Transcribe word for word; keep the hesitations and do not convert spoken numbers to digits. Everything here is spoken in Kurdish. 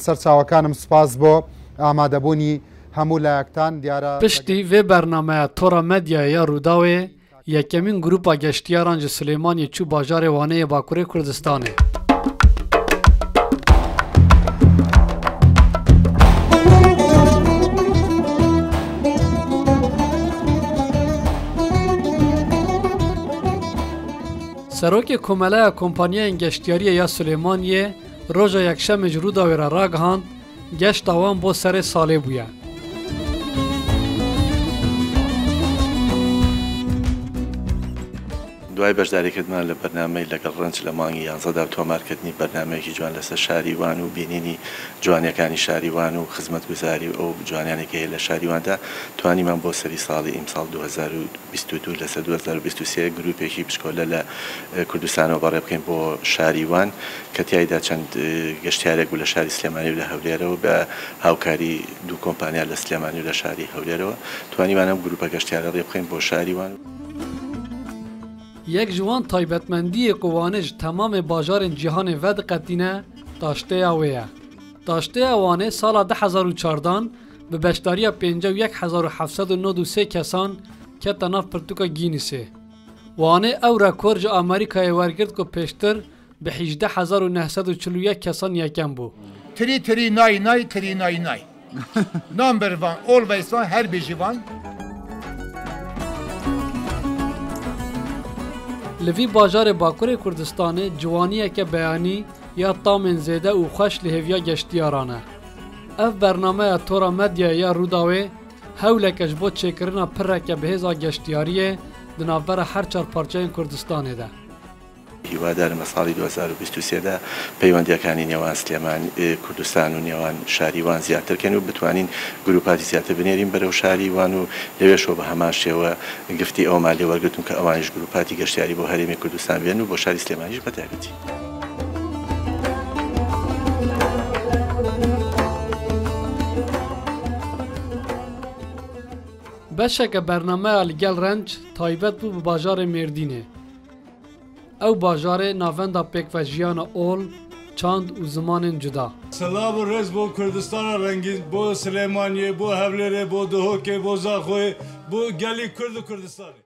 سەرچاوەکانم سپاس بۆ ئامادەبوونی هەموو لایەکتان. دیارە Piştî vê bernameya Tora Medyayê ya Rûdawê, yekemîn grûpa geştiyaran ji Silêmaniyê çû bajarê Wanê yê Bakurê Kurdistanê. Serokê Komeleya Kompanyayên Geştiyariyê ya Silêmaniyê roja Yekşemê ji Rûdawê re ragihand, geşta wan bo serê salê bûye. دوای بەشداریکردنمان لە بەرنامەی لەگەڵ ڕەنج لە مانگی یانزەدا و تۆمارکردنی بەرنامەیەکی جوان لەسەر شاری وان و بینینی جوانیەکانی شاری وان و خزمەتگوزاری و ئەو جوانیانەی کە هەیە لە شاری واندا، توانیمان بۆ سەری ساڵی ئیمساڵ دوو هەزار و بیست و دوو لەسەر دوو هەزار و بیست و سێ گروپێکی بچکۆلە لە، ئە، کوردستانەوە بەڕێ بکەین بۆ شاری وان، کە تیایدا چەند، ئە، گەشتیارێک بوو لە شاری سلێمانی و لە هەولێرەوە بە هاوکاری دوو کۆمپانیا لە سلێمانی و لە شاری هەولێرەوە توانیمان ئەم گروپە گەشتیارە ڕێ بخەین بۆ شاری وان. Yek ji wan taybetmendiyê ku Wanê ji temamê bajarên cîhanê vediqetîne, taştêya wê ye. Taştêya Wanê sala du hezar û çardan bi beşdariya pêncî û yek hezar û heft sed û nod û sê kesan kete nav pirtûka Guinnessê. Wanê ew rekor ji Amerîkayê wergirt ku pêştir bi hejdeh hezar û neh sed û çil û yek kesan yekem bû. Tirî tirî nay nay tirî nay nay. Number one, always one, her bijî van. Li vî bajarê Bakurê Kurdistanê ciwaniyeke beyanî ya tamên zêde û xweş li hêviya geştiyaran e. Ev bernameya Tora Medyayê ya Rûdawê hewleke ji bo çêkirina pireke bihêz a geştiyariyê di navbera her çar parçeyên Kurdistanê de. هیوادارم لە ساڵی دوو هەزار و بیست و سێ دا پەیوەندیەکانی نێوان سلێمان، ئێ، کوردستان و نێوان شاری وان زیاتر کەن و بتوانین گروپاتی زیاتر بنێرین بەرەو شاری وان و لەوێشەوە بە هەمان شێوە گفتی ئەومان لێ وەرگرتون کە ئەوانیش گروپاتی گەشتیاری بۆ هەرێمی کوردستان بێن و بۆ شاری سلێمانیش بە تایبەتی. Beşeke bernameya Li Gel Renc taybet bû bi bajarê Mêrdînê. Ew bajarê navenda pêkvejiyana ol, çand û zimanên cuda. Silav û rêz bo Kurdistana rengîn, bo Silêmaniyê, bo Hewlêrê, bo Duhokê, bo Zaxoyê, bo gelî Kurd û Kurdistanê.